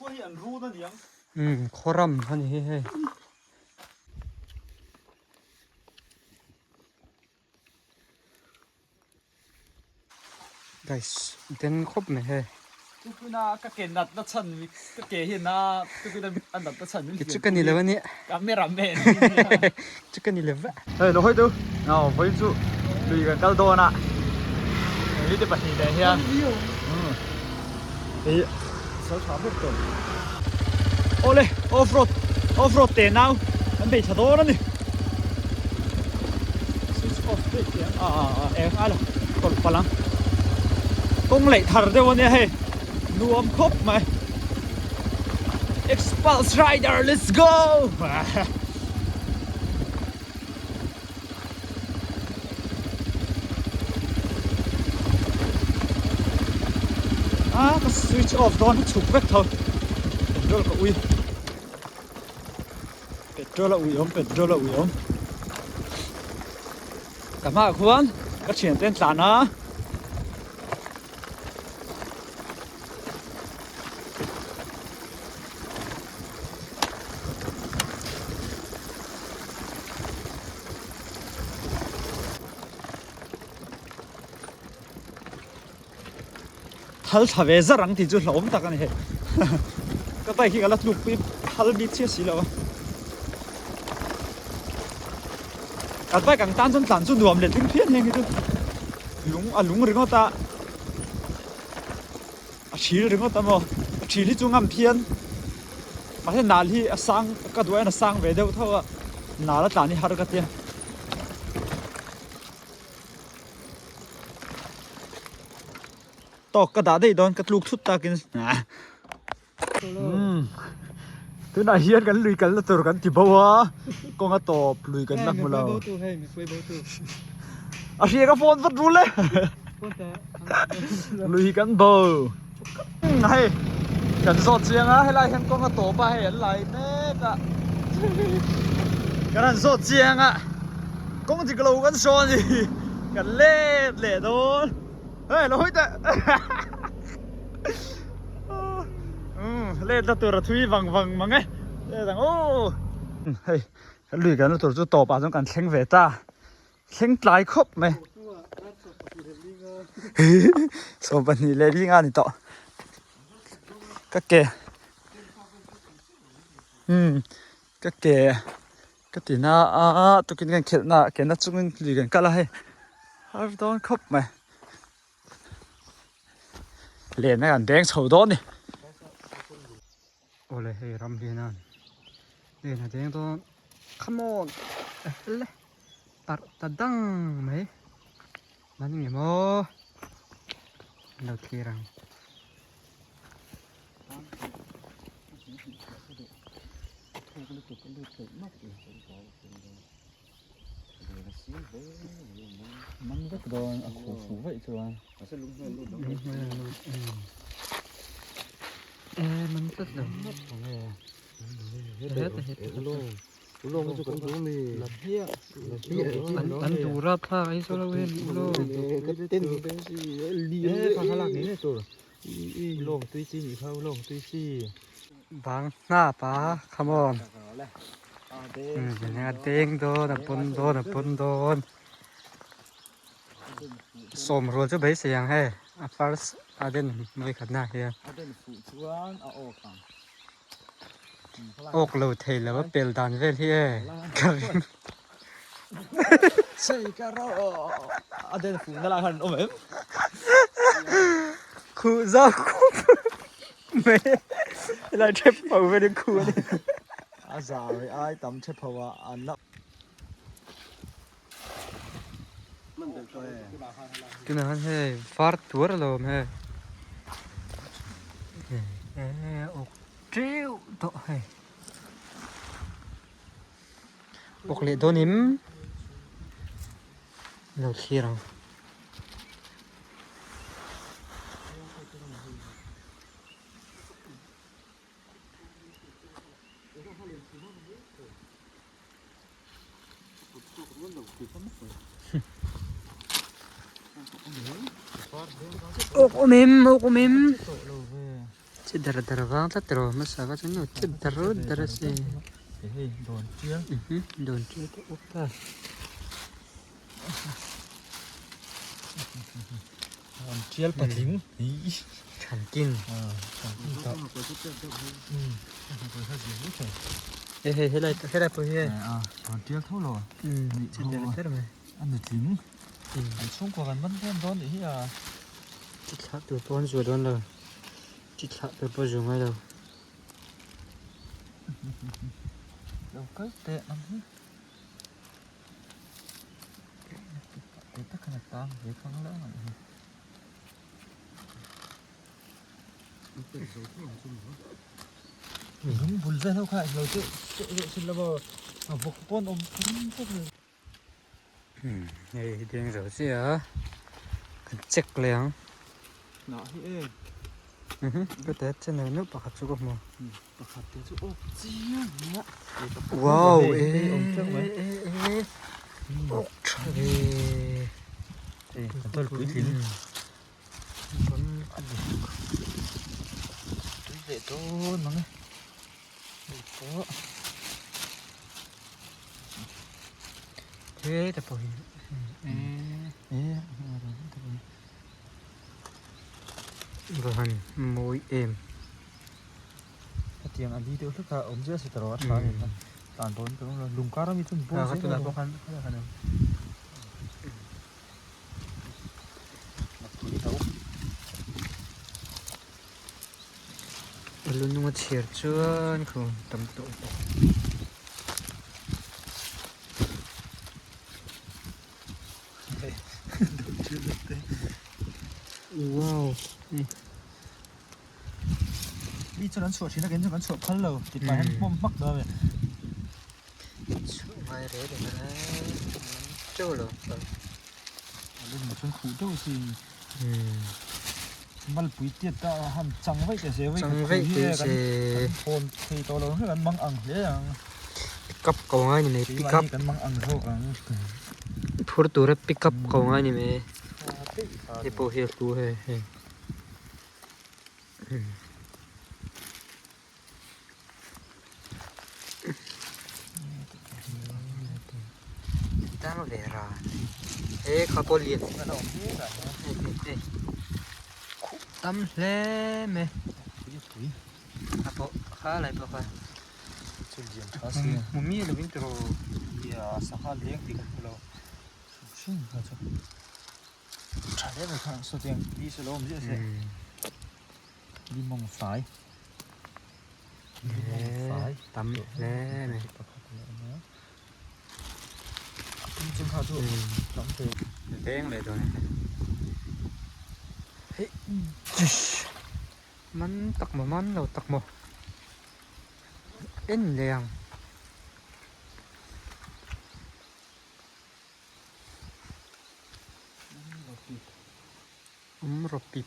Khua hi an run a niang. Umm khawram a ni hi hei. Guys den khawp mai hei. Tukuna ka ke nat na chhan ka ke hi na tukuna a nat na chhan min Chu ka ni lo a nia. Camera man. Chu ka ni lo va. Hei lo hawi tu. Aw vawiin chu lui kan kal dawn a. Hei te pahnih leh hian. Hei sal tha ber tawh. Awle off road off road te nau kan bei tha dawn a ni. Switch off daih teh ang a a eng a la tawlh palh ang. Kawng laih thar deuh a nia hei nuam khawp mai. Xpulse rider let's go! A ka switch off dawn a chhuk vek tho petrol ka ui petrol a ui awm petrol a ui awm ka hmaah khuan ka thiante an tlan a. Thal tha ve zar ang tih chu hlauhawm tak a ni hei ka bike hi ka la tluk pui phal bik chiah si lo a ka bike ang tan chuan tlan chu nuam leh ding phian heng hi chu lung a lung ringawt a. A thil ringawt a maw? A thil hi chu ngam phian. Mahse nal hi a sang ka duh aiin a sang ve deuh tho a, nal a tlan hi har ka tia. Tawk ka dah daih dawn ka tluk thut takin. Umm tunah hian kan lui kalna tur kan ti bo a, kawng a tawp lui kan la hmu lo. A hria ka phone vat rul e. Lui kan bo. Hei kan zawt chiang a helai hian kawng a tawp a hei an lai mek a. Kan han zawt chiang a kawng dik lo kan sawn a ni kan let leh dawn. Hei lo hawi teh. Let na tur a thui vang vang mang e let ang aw hei kan lui kan na tur chu tawp ah chuan kan thleng ve ta thleng tlai khawp mai 22 leh 5 a ni tawh ka ke umm ka ke ka ti na a tukin kan khelh na ah ke na chungin lui kan kal a hei har dawn khawp mai. Len a kan deng chho dawn ni. Awle hei ram hian a len a deng dawn come on le tarh ta dang mai man nge maw an lo thlir ang. Man vek dawn a khuh fuh vaih chuan man tlat lo an dur a thlak ai saw lo hian ulawng bang hnap a come on a deng dawn a pawn dawn a pawn dawn sawm rual chu beisei ang hei a first a den vawi khat na hian awk lo thei lo a pel dan vel hi e ka ring khuh zau khup mai helai thep pho vel hi khuh a ni. A zai ai tam thep ho a an la. Tunah hian hei var tuar a lo awm hei awk teuh tawh hei awk leh dawn in lo thlir ang. Awk awm em awk awm em Che dar dar vang tlat tiraw hmasa kha chuan aw che dar dar a si. Hei dawn chial. Dawn chial te up ta. Dawn chial patling. Thankin. Thankin ta. Hei hei helai helai pawh hi hei. Dawn chial tho lo. Che dar dar mai. A nutling. An chhungkua kan man dawn dawn nih hi a. Chi thlah tur pawh an zuah dawn lo. Chi thlah tur pawh a zuah ngai lo. Lo kal teh ang hi. Teh tak khan a tang ve khang la ang hi. Lung bul vel ho kha lo chu chu lo a vawk pawn awm thum thum. Hei hi deng zo chiah a kan check leh ang. Hnah hi e. Ka te che neuh neuh pakhat chu ka hmu. Pakhat te chu awk chiang mai a. Wow e e e awk tha ve. Hei kan tawlh puitling. Tui leh dawn mang e. Hei pawh. He ta pawh hi e va han mawi em. Hetiang a li deuh hlek a awm zia si ta rawh a tha em a tan dawn ka awm lo lung kar ami chu an bawm zel a khan A lu nung a chhiar chuan khu tam tawh bawk. Wow Mi chuan an chhuah thin a kei chuan kan chhuah phal lo ti pah hian hmawm hmak dawn a ni. Chhuah ngai reh reng a teuh lo. A lu nung chuan khuh deuh sin. Malpui tiat ta han chang vaih teh se chang vaih teh se kan thawn thei tawh lo kan mang ang hle ang pick up ko ngai ni mai pick up kan mang ang zawk ang phur tura pick up ko ngai ni mai hei pawh hi a hlu hei hei. Tang ve ra e kha pawh lian hei khuh tam hle mai a pawh kha lai pawh kha hmu miah lovin tiraw sangha leng tih kan hmu lo hrim hrim kha chu tha hle mai kha sawtiang li se lo awm ziah se. Limawng fai Limawng fai tam hle mai pakhat a awm a a tum chu kha chu tam ve veng leh dawn hei man tak maw man lo tak maw en leh ang. Awm rawh pip.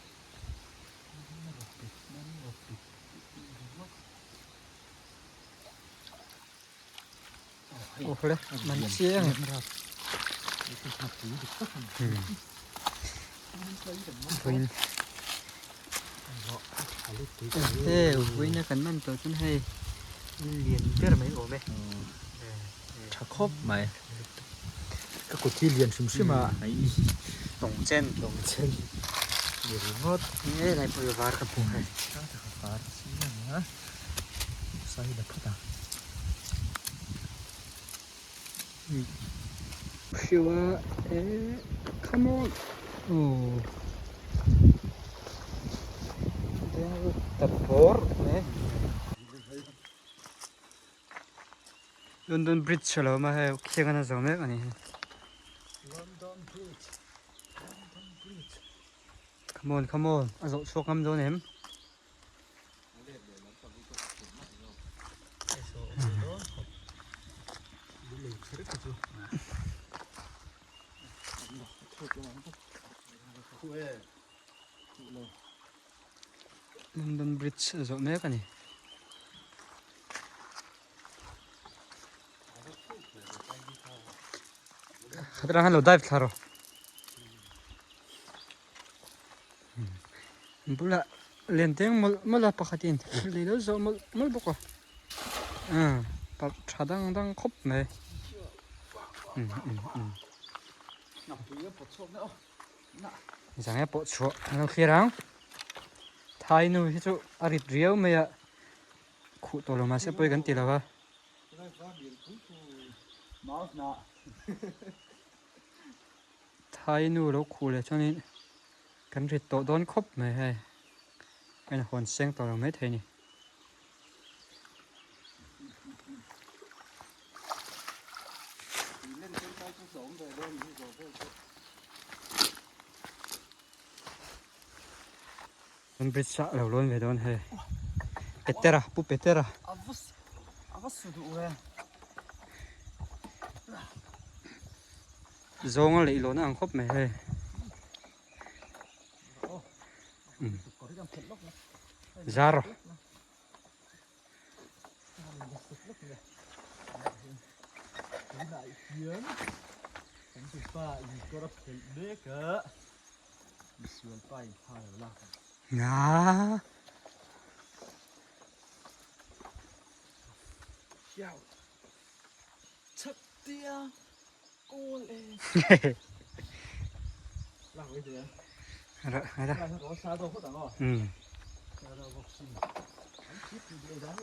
Aw hle man chiang e. Vawiin he vawiin a kan man tawh chuan hei lian ber mai awm e. Tha khawp mai. Ka kut hi lian hrim hrim a. Tawng chen. Tawng chen. Ni ringawt. Nge lai pawh hi var ka hmu hei. Var chi a ni a. Sai la phawt a. Hriu a e come on. Oh. Ta bawr mai. London Bridge a lo awm a hei khiang an a zo mek a ni London Bridge London Bridge Come on come on a zawh chhuak ngam dawn em London Bridge a zawh mek a ni. Khat rang han lo dive thla rawh. Bulah. Len deng mawlh mawlh a pakhatin lei lo zawh mawlh mawlh bawk a umm parh tha dang dang khawp mai umm umm umm zang e pawh chhuah an lo thlir ang thai nu hi chu a rit riau mai a khuh tawh lo mahse pawi kan ti lo va. Thai nu lo khuh leh chuanin kan rit tawh dawn khawp mai hei a inhawn seng tawh lo maithei a ni. Kan bridge ah lo lawn ve dawn hei Petera pu Petera zawnga leh lawn a ang khawp mai hei zar Misual pa in thla lo lak ang. Nga. Hiau. Chhat tia kawl e. Lak ve tia. Ra ra. Lak ko sa do khot ang o. Um. Sa do bok sin. An chip ni de dan.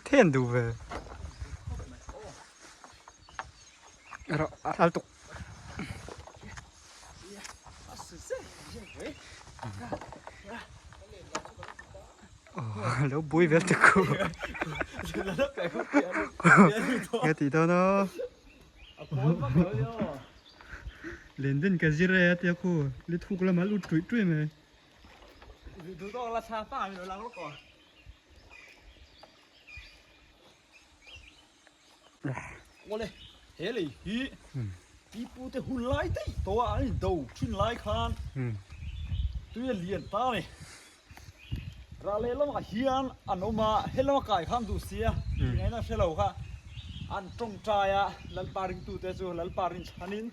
Then duh ve. Rawh a hal tuk. Lo bui vel tuk ku. Nghe ti dawn o. Len den ka zir e a tia khu. Li thuk lama lut tuih tuih mai. Awle, he lei hi pipu te hun lai daih tawh a an in do thin lai khan tui a lian ta a ni. Rah leh lamah hian an awm a, he lama kai khan duh sia tingaihna hre lo kha an tawngtai a, Lalpa ringtute chu Lalpa rinchhanin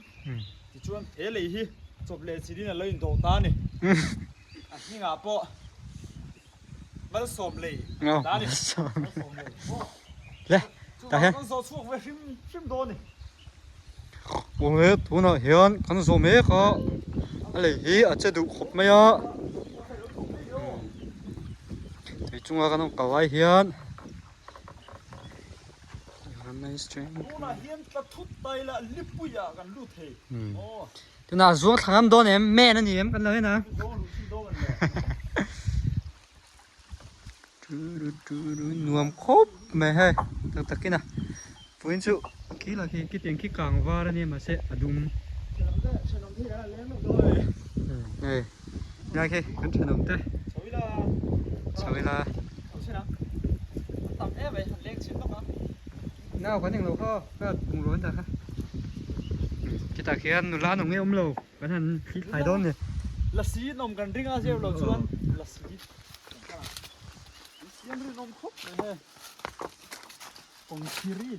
tichuan he lei hi chawp leh chin in a lo in do ta a ni. A hmingah pawh Malsawm lei ta a ni. Malsawm lei pawh. Le, tah hian. Kan zawh chhuak ve hrim hrim dawn a ni. Awle tunah hian kan zawh mek a, a lei hi a che duh khawp mai a. Tui chunga kan awm kal lai hian. Tunah hian tla thut ta ila lipuiah kan lut thei. Aw. Tunah zuang thla ngam dawn em? Man a ni em kan lo en a. Nuam khawp mai hei tak takin a. Vawiin chu khi lah khi khitiang khi kang var a nia mahse a dum. Hei lai khi kan thenawm te. Chho ila. Nau kan englo kha ka bungraw an dah kha chutah khian nula an awm nge awm lo kan han thli thlai dawn ni. Lasi an awm kan ring a zeu lo chuan lasi an siam rinawm khawp mai he kawngkhiri.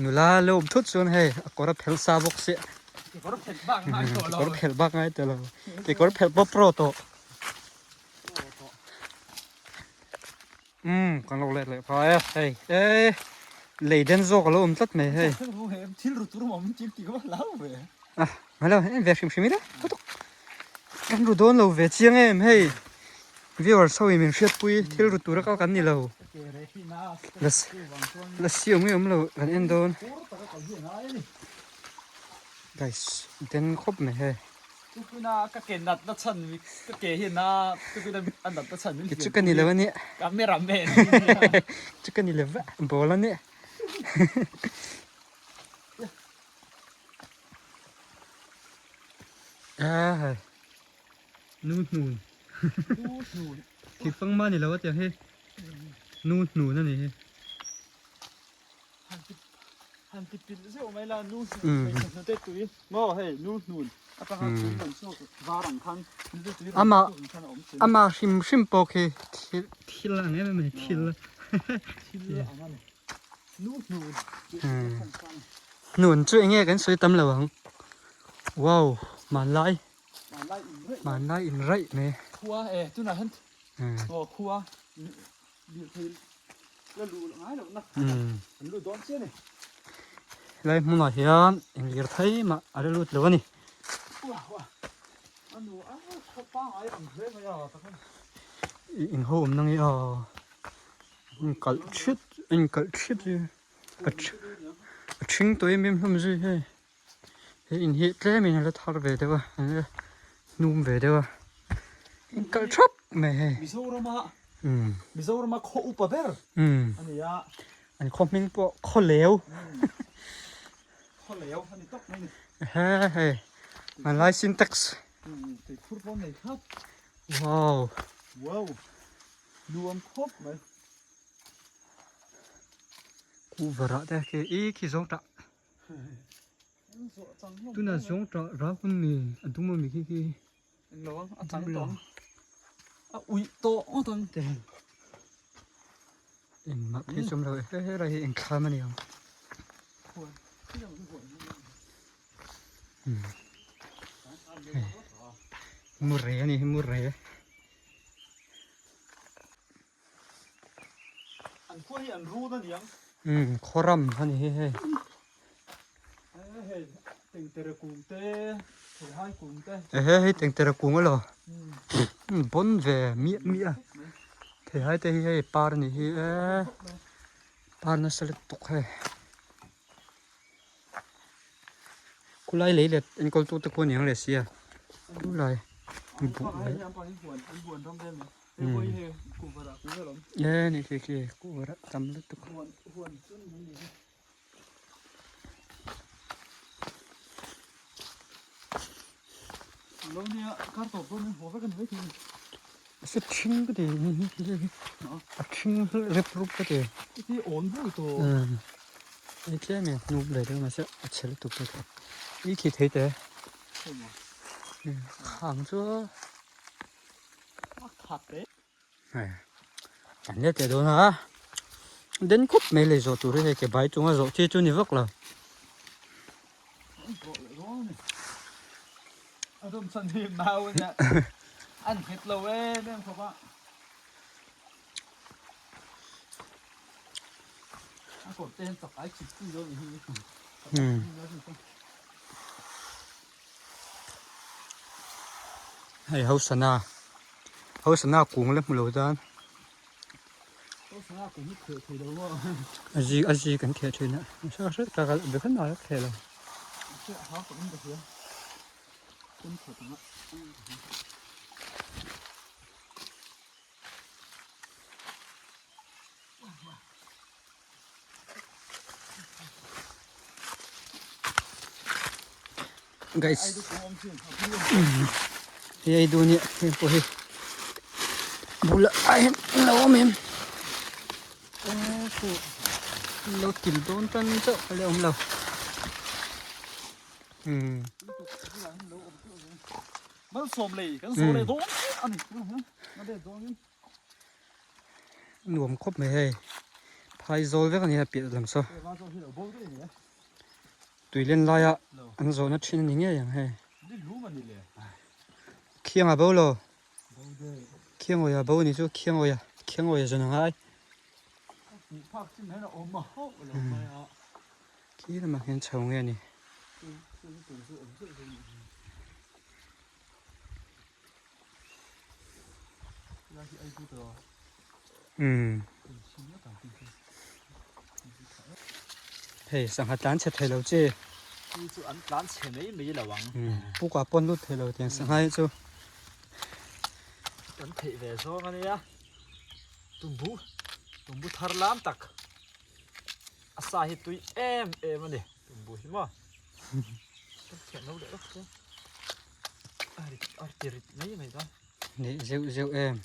Nula lo awm thut chuan hei a kawr a phelh sa bawk sia. Kekawr phelh bak ngai tawh lo. Kekawr phelh bak ngai tawh lo. Kekawr phelh pawh pro tawh. Umm kan lo let leh phai a hei e lei den zawk a lo awm tlat mai hei. Thil ru tur awm thil ti ka hlau ve. Ah mai lo en ve hrim hrim ila lutuk kan ru dawn lo ve chiang em hei viewers ho in min hriatpui thil ru tura kal kan ni lo la siam nge awm lo kan en dawn guys den khawp mai hei. Tukuna ka ke nat na chhan ka ke hi na tukuna a nat na chhan min Chu ka ni lo ania. Camera man ania. Chu ka ni lo va ball ania. Ah hai. Nu hnun. Nu hnun. Thil fang ma ni lo atiang hi. Nu hnun ani hi. Han ti pilh zeuh mai la nu hnun hmeichhe hnute tui maw hei nu hnun atanga tui rawn chhuak var ang khan hnute tui rawn chhuak ang khan a awm thin a. Amah hrim hrim pawh khi thil thil ang em em a ni thil thil ang a ni. Hnun chu enge kan sawi tam lo ang. Wow hmanlai hmanlai in raih mai. Khua e tunah hian aw khua lirthei la luh ngai loh na an lut dawn chiah a ni. Helai hmunah hian eng lirthei mah a la lut lo a ni. A nu a khaw pangai ang hle mai a takhan. Eng ho awm na nge a. Inkalh thit inkalh thit hi a a ṭhing tawh em em hlawm zui hei he in hi tlemin a la thar ve deuh a a la hnum ve deuh a inkalh thap mai hei Mizorama Mizorama khaw upa ber a ni a an khaw hming pawh khaw leu khaw leu a ni tawp mai a ni he hei hmanlai syntax tuikhur pawh an nei thlap wow wow Nuam khawp mai. Kuhvarah te khi i khi zawng tah. Tuna zawng tah rau hun mi a dum ami khi khi. Englo ang a chang tawh ang. A uih tawh ngawt ang. Te engmah phei chawm lo he he lai hi eng thlam a ni ang. Murray a ni hi murray. An khua hi an run a niang. Umm khawram a ni hi hei. Hei tengtere kung te, theihai kung te. Ehe hei tengtere kung elaw. Umm bawn ve miah miah a. Theihai te hi hei par a ni hi e. Par nasa lutuk hei. Khulai lei let enkawl tu te khu aniang leh sia khulai buh leh e ni khi khi kuhva tam lutuk a ṭhing ka ti a ṭhing rep rup ka ti. Hei tlem in hnuk leh deuh mahse a chhe lutuk bawk a i khi thei te khang chu hei an let leh dawn a den khup mai lei zawh tur hi hei ke bai chunga zawh chi chu ni vak lo. Hei Hosana Hosana kung la hmu lo tan a zi a zi kan kheh thin a hre lo. Guys hei ei duh nia heng pawh hi a bulah ah hian an lo awm em an lo til dawn tan chauh a la awm lo umm. Nuam khawp mai hei phai zawl vek a ni a piah lam saw tui len laia an zawhna thin a ni ngei ang hei khiang a bo lo khiang awia bo a ni chu khiang awia khiang awia zawn a ngai khi lamah hian chho nge a ni. Hei sangha tlan chhe thei lo chi. Chu chu an tlan chhe mai mai lo ang. Puk ah pawn lut thei lo tiang sangha hi chu. Kan theih ve zawng a nia. Tumbu tumbu thar lam tak. A sa hi tui em em a ni tumbu hi maw. Kan thiam lo leh lawk chu. A rit a ti rit mai mai dawn. Nih zeuh zeuh em.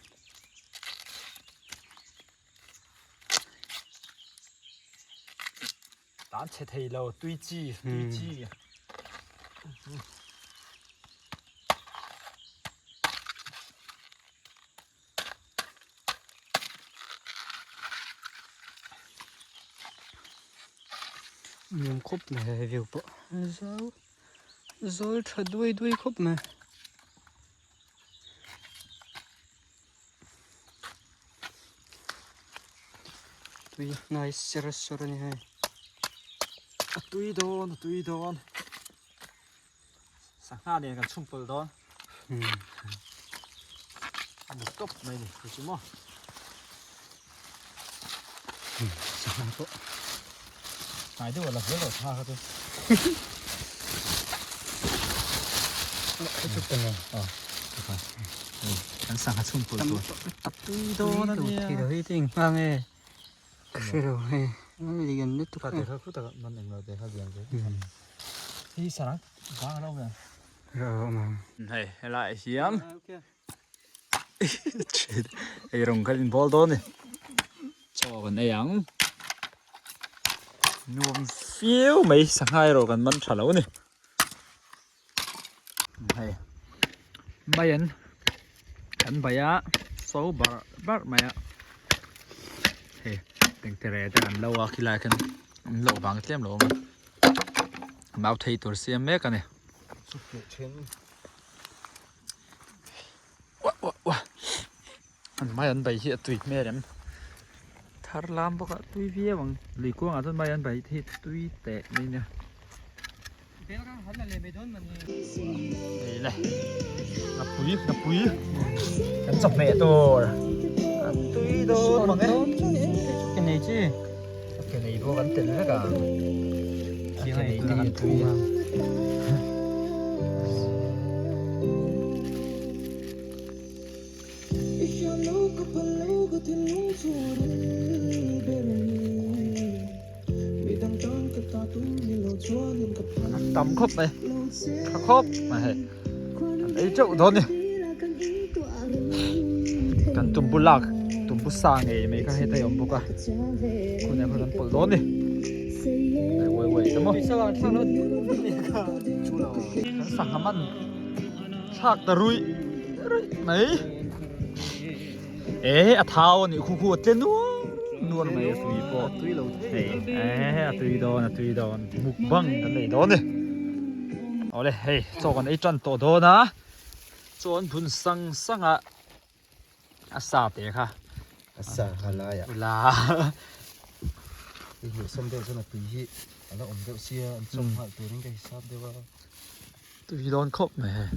Tan chhe thei lo tui chi tui chi. Nuam khawp mai hei view pawh zau zawl tha duai duai khawp mai. Tui hnai ser sawr a ni hei. A tui dawn a tui dawn sangha nen kan chhung pawlh dawn a ni tawp mai ni chu maw. Sangha pawh hnai deuh a la zel lo sangha kha chu. Kan sangha chhung pawlh tur a tui dawn a nia. Thei lo hi te enghnga nge ka hre lo hei lian lutuk a. Hi sarang vang lo ve. Hei helai hian ei rawng kha in bawl dawn a ni. Chaw kan ei ang. Nuam viau mai sangha erawh kan man tha lo a ni. Hei mai an kan bai a so barh barh mai a hei tengtere te kan lo a khilai khan an loh vang tlem lo awm a mau thei tur siam mek a ni wah wah wah an mai an bai hi a tui hmel em thar lam bawk a tui viau ang lui kuangah chuan mai an bai hi tui teh mai nia. Hei le ngapui ngapui kan chawhmeh tur a tui dawn mang e ke nei chi ke nei pawh kan tel vek a ke nei te kan tui a. A tam khawp mai tha khawp mai hei an ei teuh dawn a ni kan tumbu lak tumbu sa ngei mai kha heta i awm bawk a khunah khawn kan pawlh dawn a ni hei uai uai te maw kan sangha man thlak ta ruih ruih mai. E a thau a nih khu khu a tle nual nual mai a tui pawh hei e a tui dawn a tui dawn mukbang kan nei dawn a ni awle hei chaw kan ei tan tawh dawn a chaw an phun sang sang a a sa te kha a sa kha lai ah ula hei hmuh sawm deuh chuan a tui hi a la awm deuh sia an chawm nghal turin ka hisap deuh a tui dawn khawp mai hei.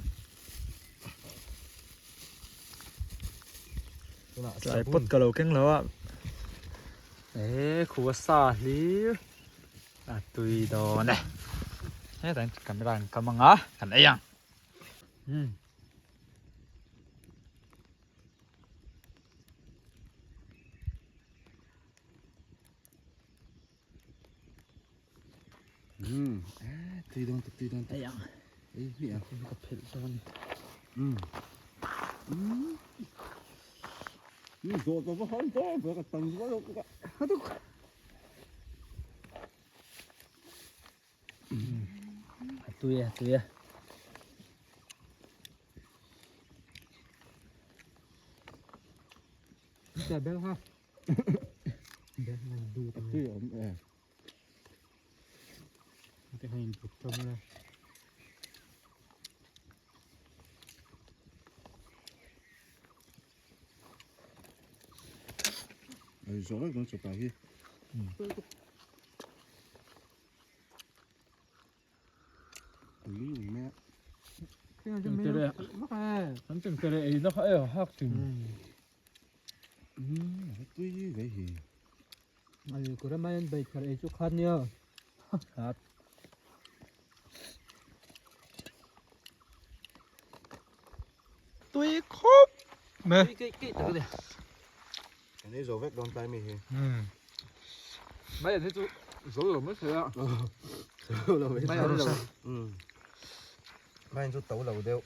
Tlai pawt ka lo keng lo a e khu a sa hlir a tui dawn e hetah hian camera an kam ang a kan ei ang Tui dawn tak tui dawn tak. Ei ang. Ei hmiah ang. Ka phelh dawn. Zawh ka va hawn dawn ka ka tang zual lo ka. Hatuk. A tui a tui a. Chà bel ha. A tui awm e. Te han in put tawm la. Ai zawh vek dawn chawpa hi. Tui awm e. An tengtere ei na kha e hak thin. Tui ve hi. Ai kura mai an bai thar ei chu khan nia. Hat. Tui khawp me. Tui keih tak ani. Kan ei zo vek dawn tlai mi hi. Mai an hi chu zo lo mai thei a. Zo lo mai Mai an lo. Mai an chu to lo deuh.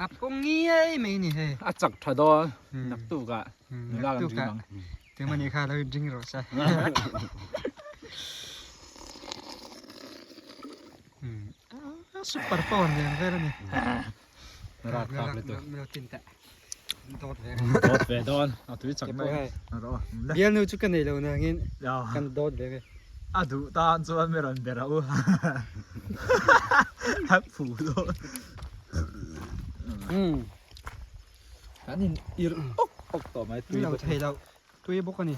A pawng ngiai mai ni hei. A chak tha dawn naktuk ah nula kan ring ang. Tumah ni kha lo drink rawh se. Super power lian vel a ni. Rat thlak lutuk. Milo tin teh. Dawt ve. Dawt ve dawn. A tui chak mai. Bialnu chu ka nei lo nangin kan dawt ve nge. A duh tan chuan mi rawn ber a u. A phu dawn. Kan in ir awk awk tawh mai tui bawk. Thei lo. Tui bawk a ni.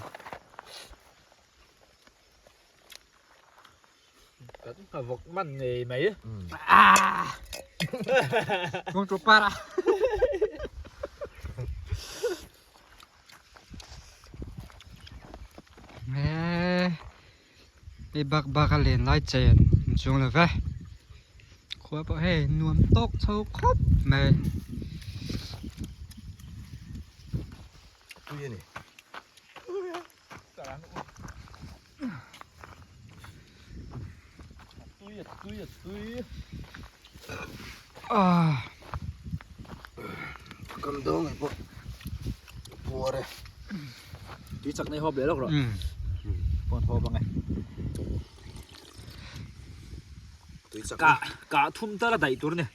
Kan nghavawk man ngei mai. Kawng chu par a. Hei bak bak a len lai chen an chuang lo ve. Khua pawh hei nuam tawk chho khawp mai. Tui a ni. Tui a tui a tui. Ah. Kan dawng ai pawh puar e. Tui chak nei hawp leh lawk rawh. Pawn hawp ang e. Tui chak. Ka ka thum tal a daih tur ni.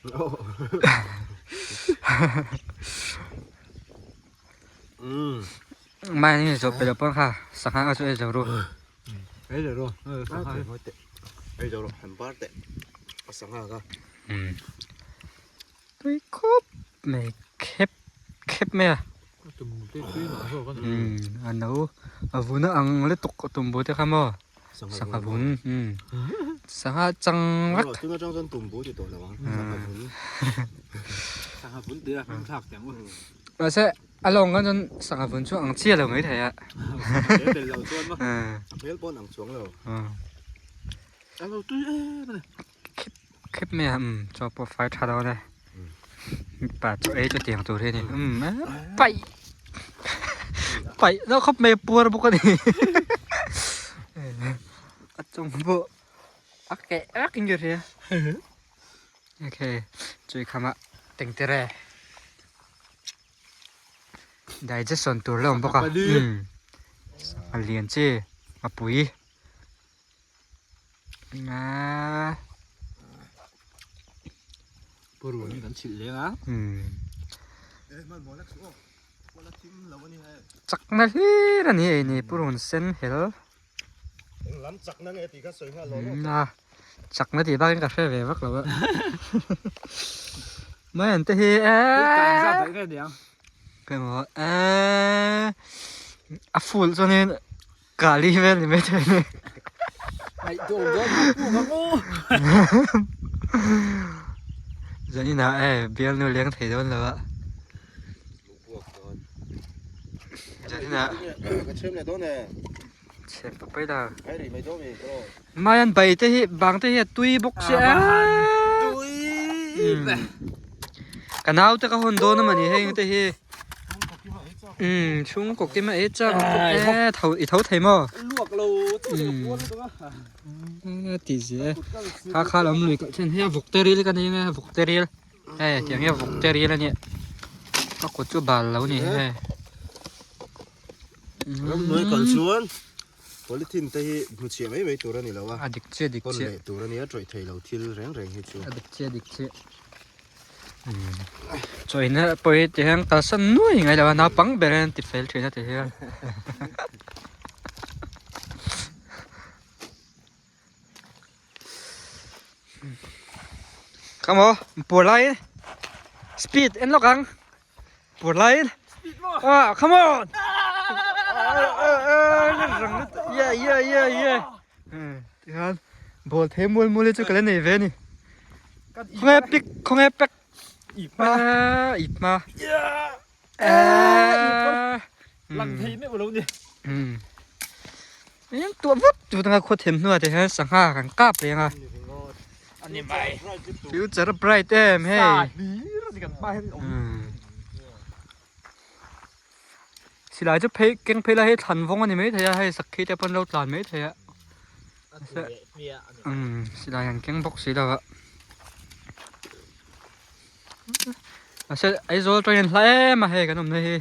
Mai ni zo pe lo pawn kha sangha a chu ei zo ru. Ei zo ru. Sangha ei zo ru han bar teh a sangha kha. Tui khawp mai khep khep mai a. Tumbu te tui mah zawk a ni. A no a vun a ang lutuk tumbu te kha maw sangha vun sangha chang vek. Tun atang chuan tumbu ti tawh lo ang sangha vun. Sangha vun tih a hming thlak teh ang u. Mahse a lawng khan chuan sangha vun chu ang chiah lo mai thei a. He tel lo chuan maw. A hmel pawn ang chuang lo. A lo tui em a ni. Khep khep mai a umm chaw pawh fai tha dawn e. Mipa chaw ei chu tiang tur hi a ni umm paih paih deuh khawp mai a puar bawk a ni. A chung pawh a keh vek in ka hria. Okay, chui khama tengtere digestion tur la awm bawk a a lian chi a pui a purun hi kan chhilh leng a chakna hlir a ni ei ni purun sen hel Eng lam chakna nge tih kha sawi nghal lo lo. A chakna tih bakin ka hre ve vak lo a. Mai an te hi eee. Ka maw eee a full chuanin kali vel ni mai thei a ni. Ngaihtuah dawn mah puk ang u. Zaninah e bialnu leng thei dawn lo a. Zaninah. Ka chhem leh dawn e. Chhem pa pai la. Mai an bai te hi bang te hi a tui bawk si a. Ka nau te ka hawn dawn a mawni heng te hi. Umm chhungkaw kim a ei chak ang bawk e tho i tho thei maw. Luak lo chu ka puan lutuk a. Ti zel kha kha lo awm lui kalh then hei a vawk te ril ka nei ang e vawk te ril. Hei tiang hi a vawk te ril a nia ka kut chu bal lo ni hei. Ramhnuai kal chuan polythene te hi hmuchhiah mai mai tur a ni lo a. A dik chiah dik Hawn chiah. leh tur a nia tawih thei lo thil reng reng hi chu. A dik chiah dik chiah. Chawina pawh hi ti hian kalsan nuai ngai lo a naupang ber hian ti fel thin a ti hian. Come on, pur lai speed en lawk ang. Pur lai ah come on. Yeah yeah yeah yeah. Tihan ball thei mual mual hi chu ka la nei ve a ni. Khawnge pick khawnge pack ip ma ip ma. Lang thei meuh lo ni. Eng tuah vut vut anga khaw them hnuah te hian sangha kan kap leh anga. Ani mai. Future bright em hei. Sa hlir ani kan hma hian awm. Silai chu phei keng phei la hei thlan vawng ani mai thei a hei sakhi te pawn lo tlan mai thei a. Silai an keng bawk si lo a. Mahse Aizawl atangin hla em a hei kan awmna hi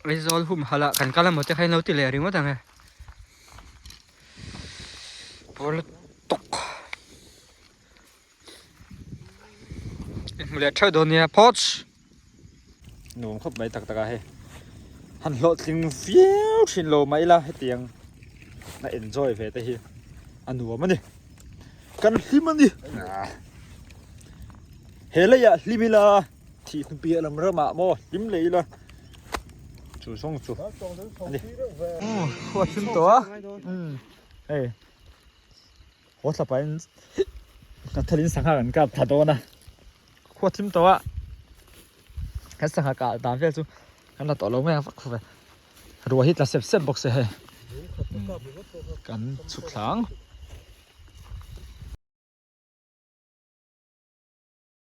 Aizawl humhalh ah kan kal emaw te kha in lo ti leh ringawt ang e bawr lutuk in hmu leh theuh dawn nia phawts. Nuam khawp mai tak tak a hei. Han hlawhtling viau thin lo mai ila hetiang a enjoy ve te hi a nuam a ni. Kan hlim a ni. He leiah hlim ila thih hnu piah lam ramah maw hlim leh ila chu zawng chu a ni. Khua thim tawh a hei haw thla pahin hnathawlin sangha kan kap thla dawn a khua thim tawh a kan sangha kah dan vel chu kan la tawh lo mai ang vak khawp e ruah hi tla sep sep bawk se hei kan chhuk thla ang.